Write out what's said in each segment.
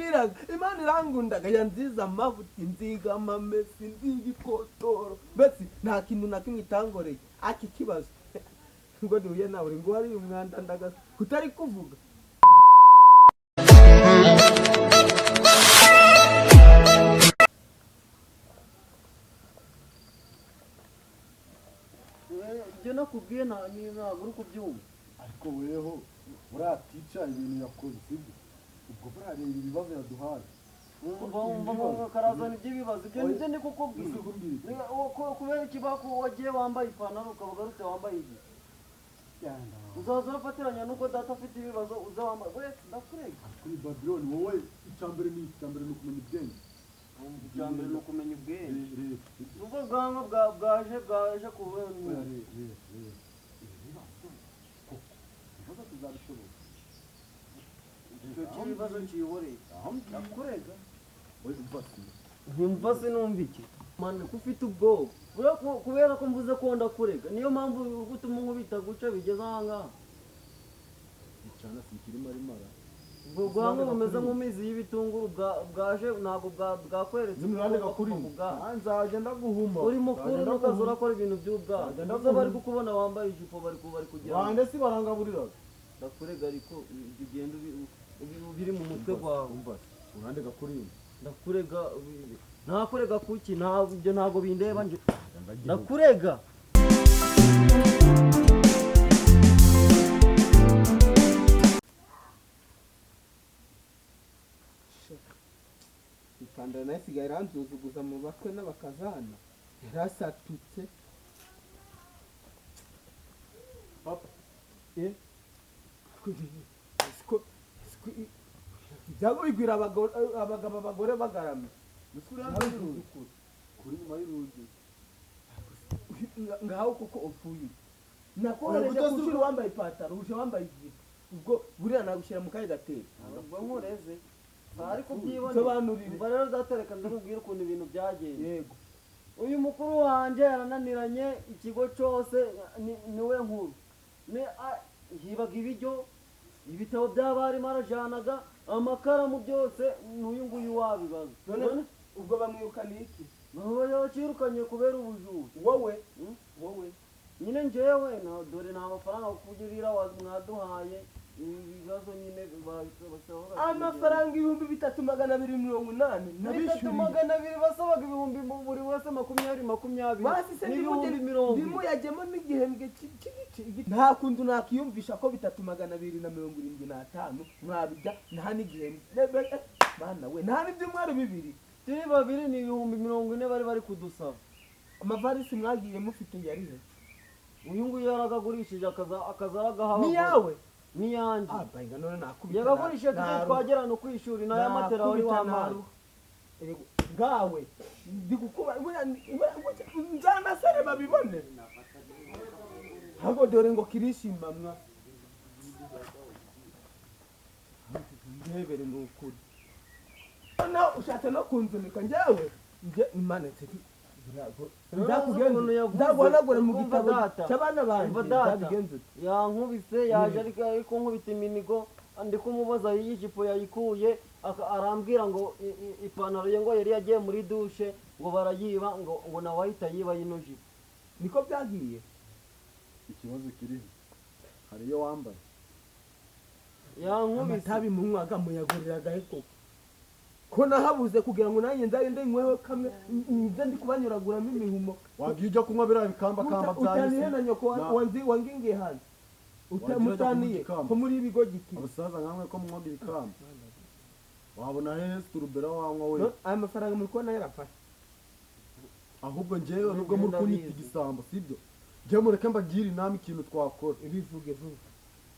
Nakubwiraga Imana irangundaga yanziza amavuta, inziga amamesi, inziga ikotoro, mbese nta kintu na kimwe itangoreye. Aki kibazo ngo duhuye nawe ngo wari umwanda ndagasa kutari kuvuga. Ibyo nakubwiye ntabwo uri kubyumva. Ariko weho buriya tica ibintu yakoze sibyo? Ubwo buriya reba ibibazo yaduhaye. Wumva wumva wumva karazana iby'ibibazo, ibyo nibyo ndi kukubwira. Ese kumbwira iki? Kubera iki wagiye wambaye ipantaro ukaba ugarutse wambaye ijipo? Uzaza urafatiranya nuko data afite ibibazo, uza wambaye wese ndakurega. Kuri Babiloni wowe icyambere ni icyambere ni ukumenya ubwenge. Icya mbere ni ukumenya ubwenge. Reba sibyo? Ubwo bwanwa bwaje kubona. Oya, reba reba reba ibibazo koko, ibibazo tuzabishobora? Icyo kibazo kiyoboreye, ndakurega. Wowe umva si Ntimva sinumva iki mani ko ufite ubwoba. Kubera ko mvuze ko ndakurega, niyo mpamvu uri gutuma nkubita guca bigeze aha ngaha. Icana si ikirimo arimara. Ubwo bwanwa bumeze nk'imizi y'ibitunguru bwaje ntabwo bwakweretse. Nimurande ko ugomba gakuri kuva mu bwana. nzajya ndaguhuma. Uri mukuru Nzajya nukaza ndaguhuma. urakora ibintu by'ubwana. Nzajya Uza ndaguhuma. bari kukubona wambaye ijipo, bari kugira ngo Bande si barangaburiraga. Ndakurega, ariko ibyo ugenda biri mu mutwe wawe. Umva se, urande gakurinda. Ndakurega, ntakurega kuki? Ibyo ntabwo bindeba nje, ndakurega. Ipantaro nayo isigaye iranzuzuguza mu bakwe n'abakazana, yarasatutse. Papa. Eh? Ibyago bigwira abagabo abagore bagaramye. Kuri kuri nyuma y'urugi. Ngaho kuko upfuye nakohereje Oya, ku ishuri wambaye ipantaro, uje wambaye ijipo, ubwo buriya nagushyira mu kahe gatebo? Ubwo nkureze ariko byibone. Nsobanurire. Umva rero datereka ndamubwira ukuntu ibintu byagenze. Yego. Uyu mukuru wanjye yarananiranye, ikigo cyose niwe nkuru. Yibaga ibiryo, ibitabo by'abarimu arajanaga, amakaramu byose n'uyu nguyu wabibaza. None ubwo bamwirukaniye iki? Bakirukanye kubera ubujura. Wowe? Hmm? Wowe? Nyine njyewe dore nta mafaranga kugirira mwaduhaye, ibi bibazo nyine basaba. Amafaranga 3280 bitatu nabishyuriye. 200 basabaga ibihumbi buri wese 20 20 Basi se n'ibihumbi 40. ndimuyagemo n'igihembwe cy'igice nta kuntu nakiyumvisha ko 3275 mwabijya nta n'igihembwe. Mana we, nta n'ibyumweru 2. Turi babiri ni 40,000 bari kudusaba. Amavarisi mwagiye mufite yari he? Uyu nguyu yaragagurishije akaza aragaha. Ni yawe? Ni yanjye. Ah, bahinga none nakubita. Yagagurishije tujye twagera no kwishuri n'aya matera wari wampaye. Erego, ngawe ndi kukuba nzanasare babibone ahubwo dore ngo kirishima mwa ndebere ni ukuri. Noneho ushatse no kunzunika njyewe nje Imana nseti Ukuntu yavuze, ndaguhanagura mu umva gitabo data, cy'abana banjye. Umva data. Ndabigenza ute? Yankubise yaje ariko nkubita iminigo, ndi kumubaza iyi jipo yayikuye, arambwira ngo ipantaro ye ngo yari yagiye muri dushe ngo barayiba, ngo nawe ahita yiba ino jipo. Niko byagiye. Ikibazo kiriho hari iyo wambaye. Yankubise. Amatabi munywaga muyaguriraga he koko, ko nahabuze kugira ngo nanjye nzagende nyweho kamwe, nze ndi kubanyuraguramo imihumo? Wagiye ujya kunywa biriya bikambakamba bya Utaniye isi na nyoko wangingiye hanze. Wagira ujya kunywa Utamutaniye igikamba. ko muri ibigo giti. Abasaza nkamwe ko munywaga ibikamba wabona hehe siturubera wanywa we? No, aya mafaranga muri kubona yarafashe. Ahubwo njyewe nubwo muri kunyita Ndabizi. igisambo sibyo, njyewe mureke mbagire inama ikintu twakora. Bivuge vuba.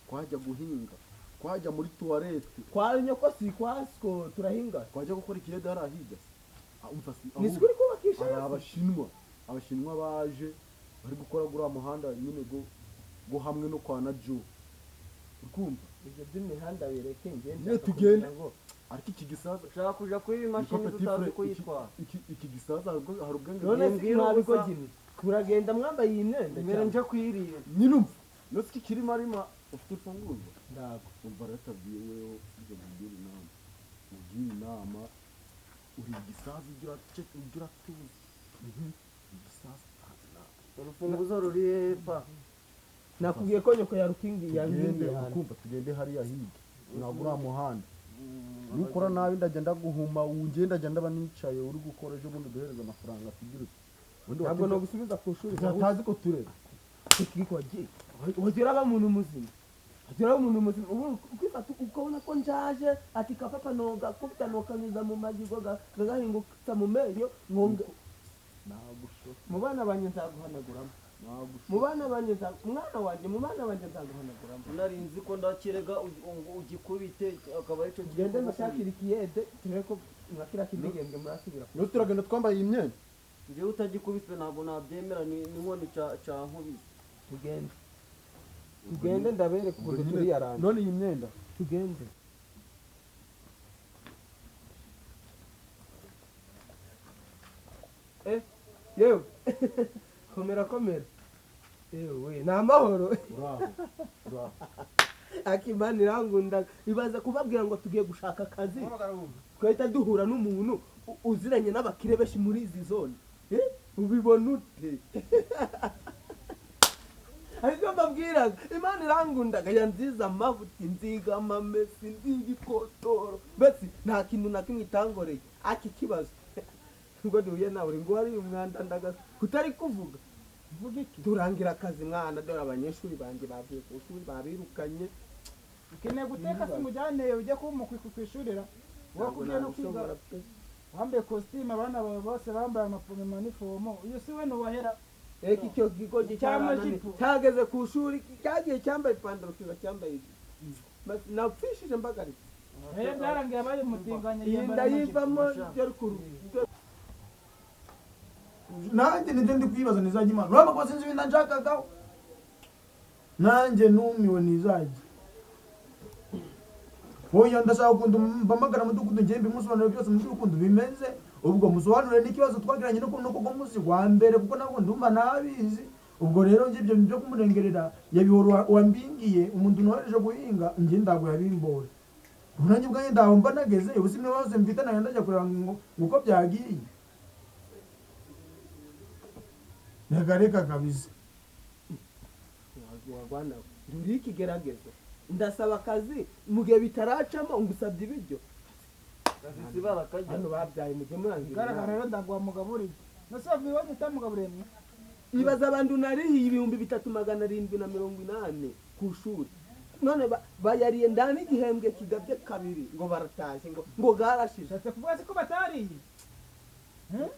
Twajya guhinga, twajya muri tuwarete. Kwa nyoko si kwa siko turahinga. Twajya gukora ikiyede hariya hirya se. Ah, umva si Ni ahubwo siko uri kubakisha hari yose? Abashinwa baje bari gukora guriya muhanda nyine go hamwe no kwa Naju, urikumva? Ibyo by'imihanda bireke, ngende. Nyine tugende. Ariko iki gisaza Ushaka kuja kwiba imashini Niko Petit tutazi Frere, kuyitwara. iki gisaza hari ubwenge None bwinshi. si Mbwira mwa ubusa. bigo gini turagenda mwambaye iyi myenda Mbere cyane? nje kwirira. Nyine umva nose iki kirimo arima ufite imfunguzo? Ntabwo. Umva rero tabiye wewe ibyo nkubwira inama. Ugiye inama, uri igisaza, ugira ugira tuzi igisaza utanze inama. Urufunguzo ruri hepfo. Nakubwiye ko nyoko yarukingi Tugende. yankingiye hano. Ukumva, tugende hariya hirya, ntabwo uriya muhanda. Nukora nabi ndagenda guhuma, ugenda ndagenda ndaba nicaye uri gukora. Ejo bundi duhereza amafaranga tugira uti ubundi. Ntabwo nogusubiza ku ishuri. Utazi ko turera. Wagiye wagira aba umuntu muzima, wagira aba umuntu muzima. Ubu kwifata ukabona ko njaje, ati kapapa noga kubita nokanyuza mu magigo gagahingutsa mu menyo ngonga. Nagusho. Mu bana banjye nzaguhanaguramo. Nagusho. Mu bana banjye umwana wanjye, mu bana banjye nzaguhanaguramo. Nari nzi ko ndakirega ugikubite akaba aricyo. Tugende mbashakire ikiyede, turebe ko nka kiriya kindigembwe murasubira. Niyo turagenda twambaye iyi myenda. Njyewe utagikubise ntabwo nabyemera, ni n'inkoni ca nkubise. Tugende, tugende, ndabereka ukuntu turiyaranje. None iyi myenda. Tugende. Yewe, komera komera, yewe ni amahoro. Uraho, uraho. Akimana irangunda, ibaza kubabwira ngo tugiye gushaka akazi, twahita duhura n'umuntu uziranye n'abakire benshi muri izi zone. Ubibona ute? Ariko mbabwiraga, Imana irangundaga yanziza amavuta, inziga amamesi, nziga ikotoro, mbese nta kintu na kimwe itangoreye. Aki kibazo ngo duhuye nawe ngo wariye umwanda, ndagasa kutari kuvuga. Mvuga iki? Turangira akazi mwana, dore abanyeshuri banjye bavuye ku ishuri babirukanye. Ukeneye guteka se umujyane ujye kuba umukwi ku ishuri ra? Wowe Ntabwo kugiye no kwiga nabishobora pe. Wambaye kositimu, abana bawe bose bambaye amanifomo, uyu si we ntiwahera. Eki icyo kigo Cyangwa cyarananiye. ijipo. Cyageze ku ishuri cyagiye cyambaye ipantaro, kiza cyambaye ijipo. Napfishije mbagaritse. Rero byarangiye abaye umutinganyi. Iyi Yambara nda amajipo. yivamo dore kuru. Nanjye nibyo ndi kwibaza, ntizajya imana urabona ko sinzi ibintu nshakagaho, nanjye numiwe. Ntizajya, oya, ndashaka ukuntu mpamagara mudugudu, ngiye mbimusobanurire byose mu by'ukuntu bimeze. Ubwo musobanurire n'ikibazo twagiranye no ku munsi wa mbere, kuko ntabwo ndumva nabizi. Ubwo rero njye ibyo byo kumurengerera yabihora wambingiye umuntu nohereje guhinga, njye ntabwo yabimbora. Ubu nanjye ubwanjye ndaho mba nageze ubu si ibibazo mfite, nanjye ndajya kureba ngo uko byagiye. Reka reka kabisa. Wagwana nduri ikigeragezo, ndasaba akazi mu gihe bitaracamo, ngusabye ibiryo. Gasisi barakajya. Hano babyaye mujye murangira Igaragara. inama. Rero ndaguha mugaburiye nose wavuye iwanyu utamugaburiye mwe. Ibaza abantu narihiye 3780 ku ishuri, none bayariye nda n'igihembwe kigabye kabiri, ngo baratashye, ngo garashize. Ushatse kuvuga se ko batariye?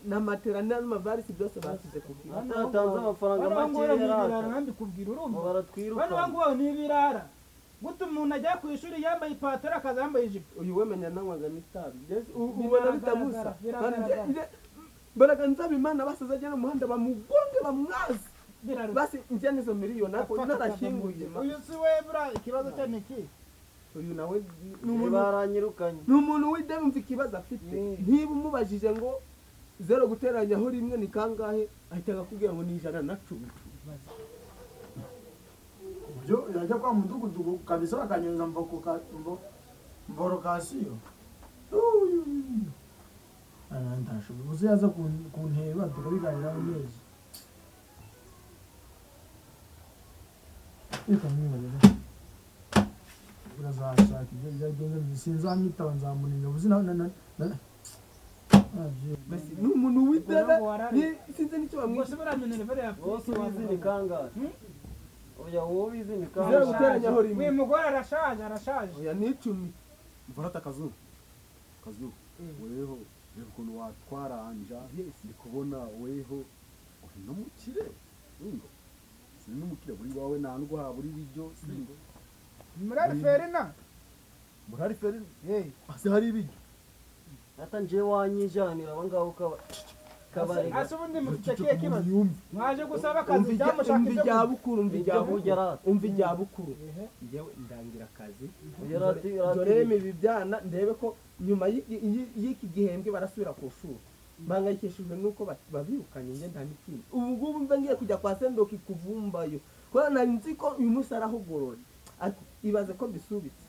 Na matera n'amavarisi byose basize ku kigo. Atatanze amafaranga Bano make. banguwe ni ibirara. Yarata. Nandikubwira, urumva? Ngo Bano baratwiruka. banguwe ni ibirara. Gute umuntu ajya ku ishuri yambaye ipantaro, akaza yambaye ijipo? Uyu wemenya nanywaga n'itabi. Mbese ubona bitamusa? Biragaragara. Mbaraga nzaba Imana basaza ajya no mu muhanda bamugonge bamwaze. Biraruta. Basi njya n'izo miliyoni ariko narashyinguye ma. Uyu si we bura, ikibazo cye ni iki? Uyu nawe ni umuntu Baranyirukanye. Ni umuntu w'ideni. Umva ikibazo afite, niba umubajije ngo zero guteranyaho rimwe ni kangahe, ahita akakubwira ngo ni 110. Byo yajya kwa mudugudu kabisa bakanyuza mvorokasiyo. Ndashobora uzi yaza kunteba tukabiganiraho neza. Reka mwihorere, urazashaka ibyo byagenze, sinzamwitaba, nzamunenga uzi na. Mbese ni umuntu w'idebe. Ubwo warari. Sinzi n'icyo Ubwo bamwita. se buriya minerivare yapfuye? Wowe ubizi ni kangahe? Oya, wowe ubizi ni Zero kangahe? guteranyaho rimwe. Uyu mugore arashaje, arashaje. Oya, ni 10. Mvarata kazuba kazuba, weho reba ukuntu watwaranja, ndi kubona weho uri n'umukire, singo sini n'umukire buri wawe, nta nubwo habura ibiryo, singo. Muri Ariferina. Muri ariferi hasi hari ibiryo. Ata nje wanyijanira aba ngaba ukaba kabarega. Ase ubundi mufite kihe kibazo? Yumve. Mwaje gusaba akazi Umva cyamushaka umva ibyo irya kurya. bukuru, umva irya Ibyo bukuru. kurya rata. Umva irya bukuru. Ehe. Njyewe ndangira akazi. Oya, rati. Doreme ibi byana, ndebe ko nyuma y'iki gihembwe barasubira ku ishuri. Mpangayikishijwe n'uko babirukanye, njye nta n'ikindi. Ubu ngubu mba ngiye kujya kwa Sendoki kuvumbayo, kubera nari nzi ko uyu munsi arahugorora, ariko ibaze ko mbisubitse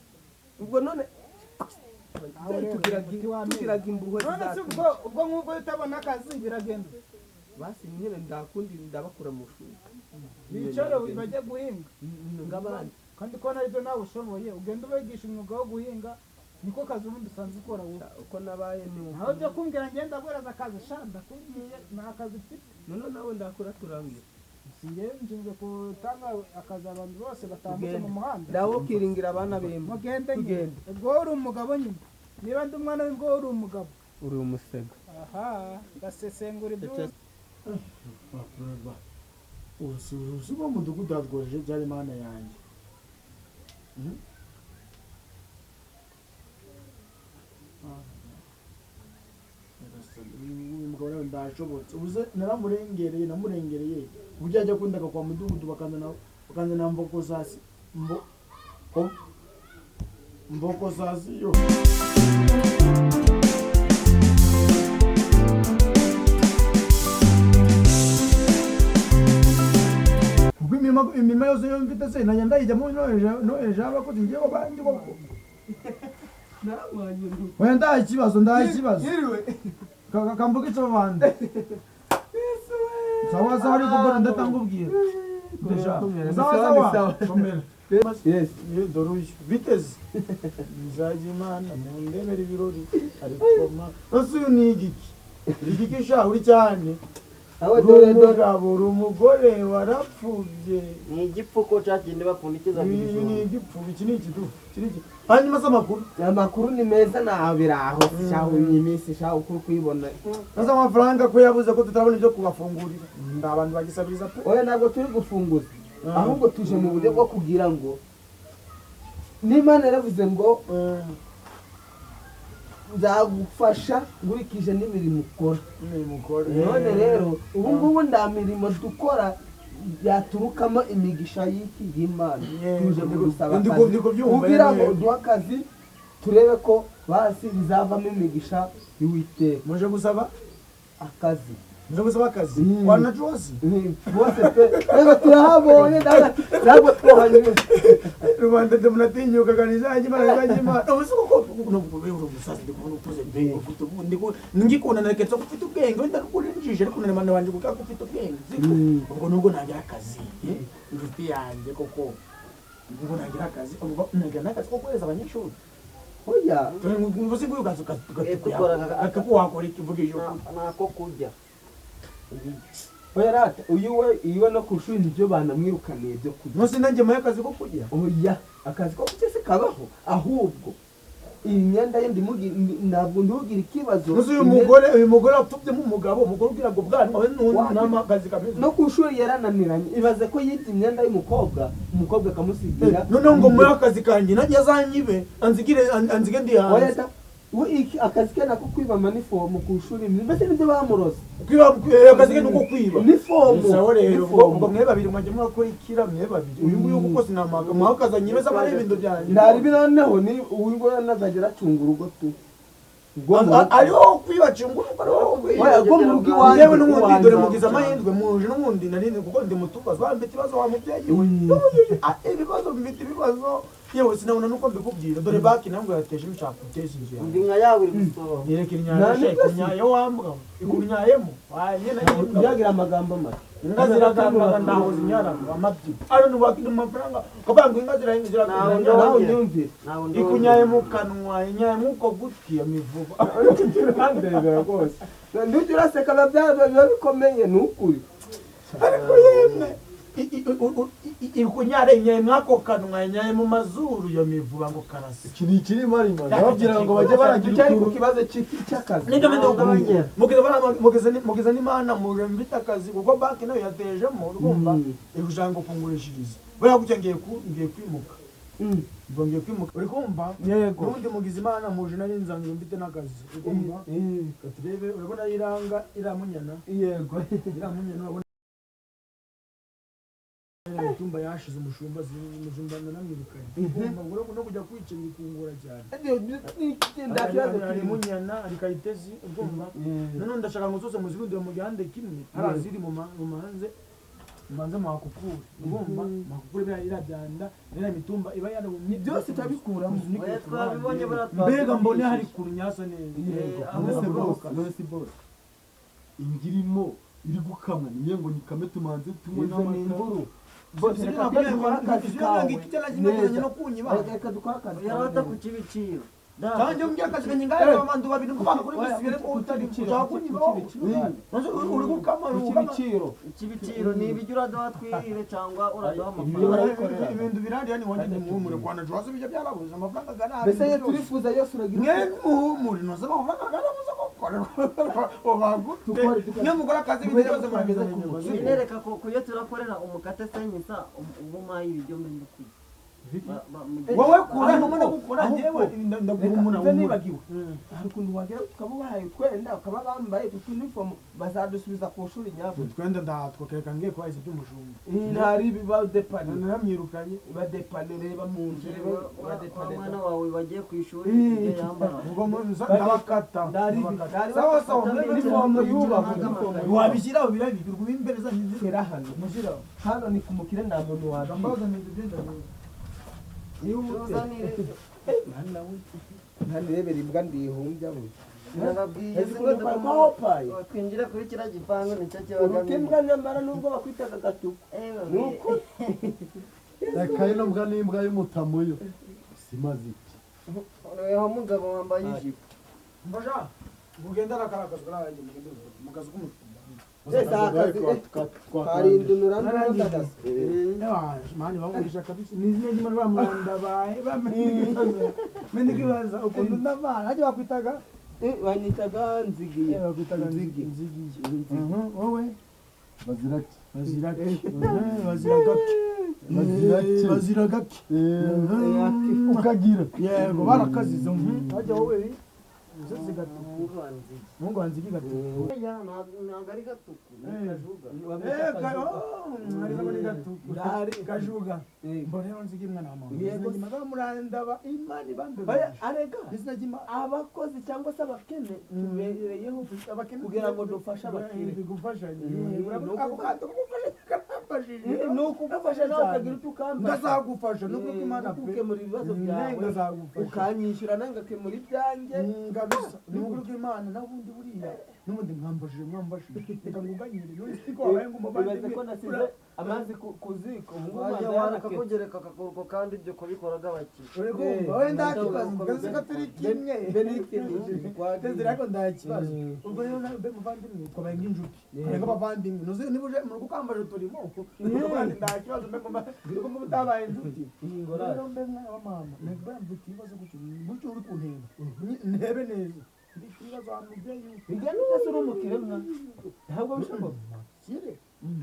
ubwo none. Tugiraga imbuho. None se ubwo ubwo nk'ubwo utabona akazi biragenda? Basi nyine ndakundi ndabakura mu shuri. Bicare bajye guhinga ngabandi. Kandi ko naribyo nawe ushoboye, ugenda ubigisha umwuga wo guhinga, niko kazi ubundi usanzwe ukora wowe. Uko nabaye ni aho byo kumbwira ngenda guhereza akazi, sha ndakubwiye nta kazi mfite. None nawe ndakora turangira. Sinjye nshinzwe gutanga akazi abantu bose batambutse mu muhanda. Ndawo kiringira abana bemba. Mugende nyine. Ubwo uri umugabo nyine. Niba ndi umwana w'imbwa uri umugabo. Uri umusego. Aha, gasesengura ibyo. Usuba mudugudu atwoje byari mana yanjye. Umugabo nawe ndashobotse ubuze naramurengereye namurengereye uburyo ajya kundaga kwa mudugudu bakanzana mboko sasi mboko sasi yo. Kuko imirima yose yo mfite se nanjye ndayijyamo noheje abakozi ngiye bandi koko. Oya ndaha ikibazo kamvuga icyo bandi sawa sawa ariko mbona ndatangubwira sawa sawa komera. Yes dore uyu biteze nzajya Imana mundemere ibirori ariko ma ese uyu ni igiki igiki sha uri cyane aho dore umugabo uri umugore warapfubye ni igipfuko cya kindi bapfundikiza ibijumba ni igipfuko iki ni ikidufu iki hanyuma se amakuru ni meza naho biraho shaho iminsi shaho uko kuyibona nasa amafaranga ko yabuze ko tutarabona ibyo kubafungurira ndabantu bagisabiriza pe. Oya ntabwo turi gufunguza ahubwo tuje mu buryo bwo kugira ngo n'Imana yaravuze ngo nzagufasha nkurikije n'imirimo ukora. None rero ubu ngubu nda mirimo dukora yaturukamo imigisha y'iki y'Imana. Tuje mu gusaba akazi kugira ngo uduhe akazi turebe ko basi bizavamo imigisha y'Uwiteka. Muje gusaba akazi. Muje gusaba akazi kwa Najosi bose pe rero turahabonye ntabwo twahanyuze rubanda ndamuratinyuka kanizajya Imana izajya Imana ubu kuko uri umusazi ndi kubona ukuze mbega ufite ubundi ngikunda nareketse ko ufite ubwenge wenda kurinjije ariko nanone wanje kuko ufite ubwenge ubwo nubwo nagira akazi inshuti yanjye koko ubwo nagira akazi ubwo nagira n'akazi ko kohereza abanyeshuri. Oya mvuze ngo ukaza ukatukuwakora ikivugisho nako kurya. Oya rata uyu we iwe no kushuri nibyo banamwirukaniye byo kurya. Nose nanjye muhe akazi ko kurya. Oya akazi ko kurya se kabaho ahubwo iyi myenda ye ntabwo ndugira ikibazo. Nose uyu mugore apfubye umugabo umugore ugira ngo bwanwa we n'ama akazi kameze. No kushuri yarananiranye ibaze ko yibye imyenda y'umukobwa umukobwa akamusigira. None ngo muhe akazi kanjye nanjye azanyibe anzigire anzige ndi hanze. Oya ta akazi ke nako kwiba manifomu ku ishuri mbese nibyo bamuroze kwiba akazi ke nuko kwiba nifomu. Sawa rero ubwo mwe babiri mwajye mwakora ikira mwe babiri uyu nguyu kuko sinamaga mwakaza nyibeza amara ibintu byanjye ndari binoneho ni uyu nguyu nazagera acunga urugo tu ariho kwiba acunga urugo oya rwo mu rugo iwanjye yewe n'ubundi dore mugize amahirwe muje n'ubundi narindi kuko ndi mutubazo mfite ibibazo wa mubyeyi we ibibazo mfite ibibazo yewe sinabona nuko mbikubwira dore baki nango yateje imishaka guteza inzu yawe ndi nka yawe uri gusoba yereka inyanya ikunyaye wambwa ikunyayemo waye na yagira amagambo make inka ziragambaga ndaho zinyara amabyi ayo nubakira amafaranga kubanga inka zirahingira nawe unyumvire ikunyaye mu kanwa inyaye muko gutwi ya mivuba ndebera rwose ndujya uraseka biba bikomeye ni ukuri ariko yemwe ikunyara inyaye mwako kanwa inyaye mu mazuru ya mivuba ngo karasi iki ni ikiri marima ndababwira ngo bajye baragira ukuntu kibazo cy'akazi nibyo mugeze n'Imana murembita akazi kuko banki nayo yatejemo urumva ikushaka ngo kungurishiriza buriya gutya ngiye kwimuka ubwo ngiye kwimuka uri kumva yego n'ubundi mugize Imana muje nari nzanzwe mfite n'akazi uri kumva katurebe urabona iranga iramunyana yego iramunyana urabona umutumba yashize umushumba umushumba nanamwirukanye ugomba no kujya kwica bikungura cyane ari munyana ari kayitesi ugomba none ndashaka ngo zose muzirundire mu gihande kimwe hari aziri mu manze Mubanze muhakukure. Urumva muhakukure biriya irabyanda iriya mitumba iba yarumye Byose turabikuramo. Oya, twabibonye buriya Mbega mbone hari kurunyasa neza. Yego. None se boss, none se boss, ingirimo iri gukamwa niye ngo nyikame tumanze tunywe Izo ni n'amata. inkuru. Bose reka dukore akazi kawe neza. Reka dukore akazi kawe Yarata neza. ku kibiciro. Cyangwa umbwira akazi kanjye ngahe abantu babiri ngo bakore bisigare ko utari ushaka kunyiba. None uri gukama Ku uri gukama. kibiciro. Ikibiciro ni ibiryo uraduha twirire cyangwa uraduha Ibyo amafaranga. barabikorera. Ibintu birariya ni wanjye muhumure kwana jwazo bijya byarabuze amafaranga garahari. Mbese iyo turifuza yose uragira Mwe muhumure noze amafaranga garabuze gukora. Obagute. Dukore, dukore. Mwe mukora akazi ibintu byose murageza ku mukire. Binereka ko kuyo turakorera umukate senyisa ubu mpaye ibiryo mbe ndikwiye. Wowe kura ntumuna gukora njyewe ndaguhumura. Reka nibagiwe hari ukuntu wagera ukaba ubahaye utwenda ukaba bambaye utunifomu bazadusubiza ku ishuri nyabwo. Twenda ndatwokereka ngiye kubahiza iby'umushumba. Ntari badepane Naramwirukanye. badepane reba mu nzu reba badepane. Mwana wawe wagiye ku ishuri Eh. ibyo yambara. Ubwo ndabakata. Ndari Sawa sawa. unifomu yubahwe unifomu Wabishyiraho birabigirwa imbere zanyu. Shyira hano. Mushyiraho. Hano ni ku mukire nta muntu wabyiba. Mbaza ni ibyo. Yihute. Tuzanire. Mwana we ntanirebera imbwa ndihumbya we. Nababwiye Ese se ngo ngo kwa hopaye twinjire kuri kiriya gipangu nicyo kibaga. Uruta imbwa nyamara nubwo bakwitaga gatuku ni ukuri. Reka ino mbwa n'imbwa y'umutamuyo simaze iki. Weho mugabo wambaye ijipo. Mbasha mugenda nakarakazi karaje mugende mu kazi k'umushumba. Ese akazi karindunura n'urudagasa. Mani bamugisha kabisa ni izina ry'Imana bamurandabaye bamenye ukuntu ndabana hajya bakwitaga. Banyitaga Nzigiye. Bakwitaga Nzigi. Nzigiye. Wowe Baziraki. Baziraki. Baziragaki. Baziraki. Baziragaki. Ukagira. Yego barakazize. Hajya wowe Nzizi gatuku. Umuhungu wa Nzigi. Mungu wa Nzigi gatuku. Oya, ntabwo ari gatuku ni kajuga. Ari ni gatuku. Ndari. Kajuga. Mbona rero Nzigi mwana wa mama. Yego. Izina ry'Imana murandaba Imana ibambe. Oya, arega Izina ry'Imana abakozi cyangwa se abakene tubereyeho abakene kugira ngo dufashe abakire. Bigufashanye. Mm. Ako kantu kugufasha karamfashije. Ni ukugufasha nawe ukagira icyo ukamfasha. Ngazagufasha nubwo Imana pe. Gukemura ibibazo byawe Ngazagufasha. ukanyishyura nange ngakemura ibyanjye. Kabisa. Nubwo Imana nabundi buriya nubundi mwamfashije mwamfashije. Reka nguganyire none siko wabaye ngo Ibaze ko nasize amazi ku ziko ubu ngubu Wajya amazi wareka yaraketse. kugereka akakuruko kandi ibyo kubikoraga abakire. Uri kumva we nta kibazo kazi ko turi kimwe. Benedicte Tezera ariko nta kibazo. Mm. Ubwo rero nawe mbe muvandimwe twabaye nk'inshuti. Yeah. Ariko abavandimwe nuzi niba uje mu rugo ukambaje turimo. Ukavuga nti nta kibazo mbe muvandimwe mbe mutabaye inshuti. Iyi ngorane. Rero mbe mwana wa mama mbe mfite ibibazo gutyo gutyo uri kunteba. Ntebe neza. Mfite ibibazo ahantu mubyeyi. Bigenda ute se uri umukire mwa? Ntabwo bishoboka. Kire.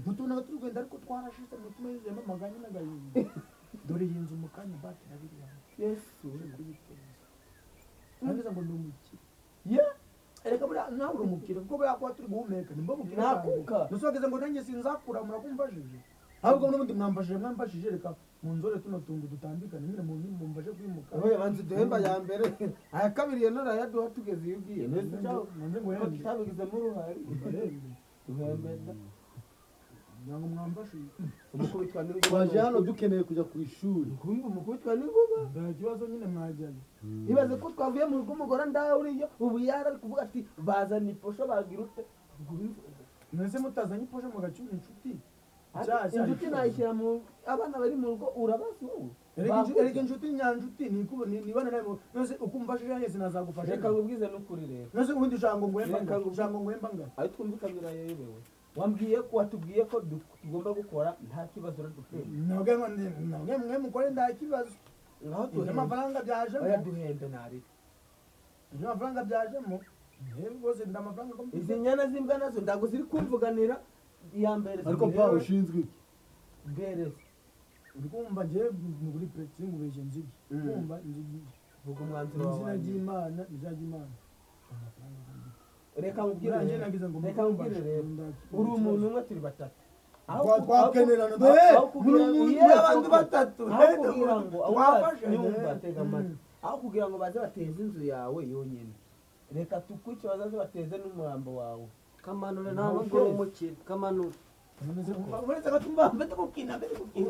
Mutunaga turi kugenda ariko twarashize mu mitima yuzuyemo amaganya n'agahinda. Dore iyi nzu mu kanya bati na biriya. Yesu. Kuyiteza. Nagize ngo ndi umukire. Yeah. Erega buriya nawe uri umukire kuko buriya kuba turi guhumeka nimba mukire. Nakuka. Nusogeze ngo nanjye sinzakura murakumfashije. Ahubwo n'ubundi mwamfashije mwamfashije reka munzore tuno tuntu dutambikane nyine mu mumfashe kwimuka. Oya banza uduhemba ya mbere aya kabiri yo nurayaduha tugeze iyo ugiye. Mbese cyangwa Nanze ngo ko yembe. tutabigizemo uruhare. Duhembe da. Ngira ngo mwamfashije. Umukubitwa n'inkuba. Twaje hano dukeneye kujya ku ishuri. Kumva umukubitwa n'inkuba. Nta kibazo nyine mwajyanye. Ibaze ko twavuye mu rugo umugore ndawuriyo ubu yari ari kuvuga ati bazana iposho bagira ute. Mwese mutazanye iposho mugacyura inshuti. Inshuti nayishyira mu abana bari mu rugo urabazi wowe. Erega inshuti nyanjuti nibana nawe nose ukumfashije nanjye sinazagufasha. Reka nkubwize n'ukuri rero. Nose ubundi ushaka ngo nguhemba Reka nga? Ushaka ngo nguhemba nga? Ayo twumvikanira yerewe. Wambwiye ko watubwiye ko tugomba gukora nta kibazo uraduhemba. Nabwe ngo nabwe mwe mukore nta kibazo. Ngaho Ibyo duhembe. amafaranga byajemo. Oya duhembe nari. Ibyo amafaranga byajemo. Rwose nda amafaranga ko mfite. Izi nyana z'imbwa nazo ndago ziri kumvuganira iya mbere. Ariko pa ushinzwe iki? Mbereze. Uri kumva njye muri pe singubeshye Nzigi. Kumva Nzigi. Vuga umwanzuro Izina wawe. ry'Imana, izina ry'Imana. Reka nkubwire Nanjye rero. nagize ngo Reka nkubwire rero. Uri umuntu umwe turi batatu. Twakenerana aho kugira ngo muri abantu batatu. aho kugira ngo Twafashe. nyumva tega amatwi. Aho kugira ngo baze bateze inzu yawe yonyine. Reka tukwice bazaze bateze n'umurambo wawe. Kamanure nta nubwo uri umukire. Kamanure. Uretse gatumba mbete gukina mbete gukina.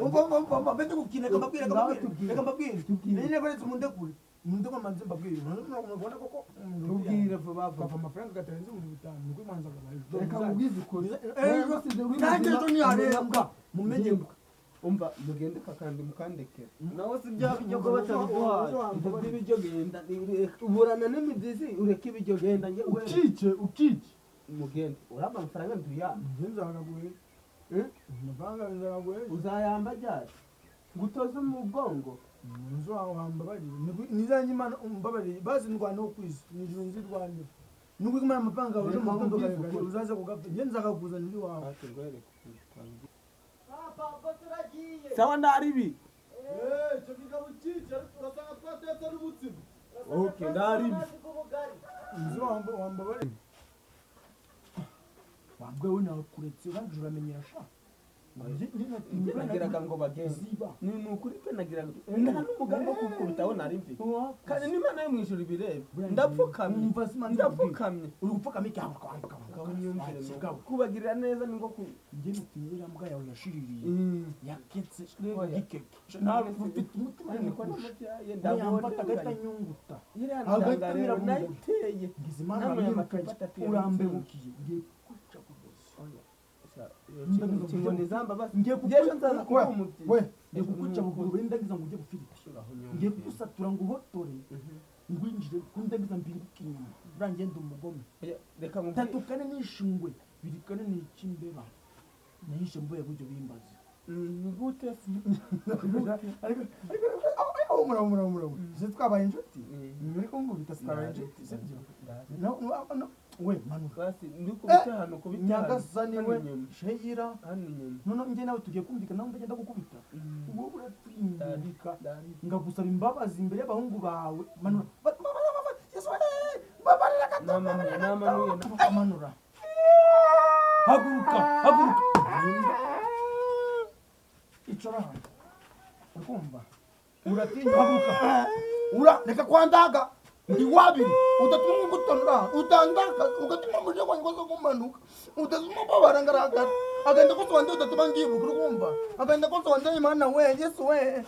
Umva mbete gukina kambabwira kambabwira. Reka mbabwire. Nyine baretse mundekure. Mundekure manze mbabwire. Mubona koko Tubwire vuba vuba. Kava amafaranga katarenze 5000 niko manza kabaye. Reka nkubwize ukuri. Ejo nanjye ejo ntiyarenga. Mumenye Umva mugende kakandi mukandekera. Nawe si bya biryo ko batabiduhaye. Ibyo by'ibiryo genda uburana n'imidizi ureke ibiryo genda njye ukice ukice. Mugende uraba amafaranga nduya. Njye nzaraguhe. Amafaranga nzaraguhe. Uzayamba ryari? Ngutoze mu bwongo. Nzu wawe wambabarire. Nizanye Imana umbabariye. Bazi ndwana kwisi. Nijuru nzirwanira. Nuko Imana amafaranga waje mu gitondo kare uzaze kugapfa. Njye nzakakuzanira iwawe. Papa ubwo turagiye. Sawa ndaribi. Icyo kigabo ukice ariko urasanga twatetse n'umutsima. Okay ndaribi. Nzu wambabarire. Wambwe we nakuretse urangije uramenyera sha. Nagiraga ngo bagende. Ni ukuri pe nagiraga. Nta n'umugambi wo kukubitaho nari mfite. Kandi n'Imana yo mu ijuru ibireba. Ndapfukamye. Ndapfukamye. Uri gupfukama iki kwambuka. Kubagirira neza ni ngo Njye nutinyira mbwa yawe yashiririye. Yaketse gikeke. Ntabwo ufite umutima niko namubyaye ndabona agahita nyunguta. Iriya Agahita ndangarero nyirabungu. nayiteye. Ngize Imana Namwe urambirukaye. amacupa atatu ya Urambebukiye. Ngiye kuca kugozi. Inkoni zamba basi. Ngiye Ejo nzaza kuba umubyeyi. We, ngiye kukuca buguru ndagiza ngo ujye gufiriti. Ngiye kugusatura ngo uhotore. Ngwinjire kundagiza mbinguke inyuma. Urangiye ndi umugome. Reka nkubwire. Tatu kane nishingwe, biri kane ni ikimbeba. Nahishe mboye buryo bimbaza. Ni gute se? Ariko ariko umura umura umura. Se twabaye inshuti. Muri kunkubita twabaye inshuti, sibyo? No no we manuka. Basi ndi kubita hano kubita. Nyagasani we Hano inyuma. Sheyira. Hano inyuma. None njye nawe tugiye kumvikana nawe ndagenda gukubita. Wowe uratinyuka Ndari. ngagusaba imbabazi imbere y'abahungu bawe. Manura. Yesu we! Mbabarira gato. Namanuye namanuye. Manura. Haguruka, haguruka. Icara hano. Urikumva? Uratinya haguruka. Ura reka kwandaga ndi wabiri udatuma ngutonda utandaka ugatuma muje kwangoza kumanuka udatuma babarangaragara agenda kose wande udatuma ngibuka urikumva agenda kose wande Imana we Yesu we.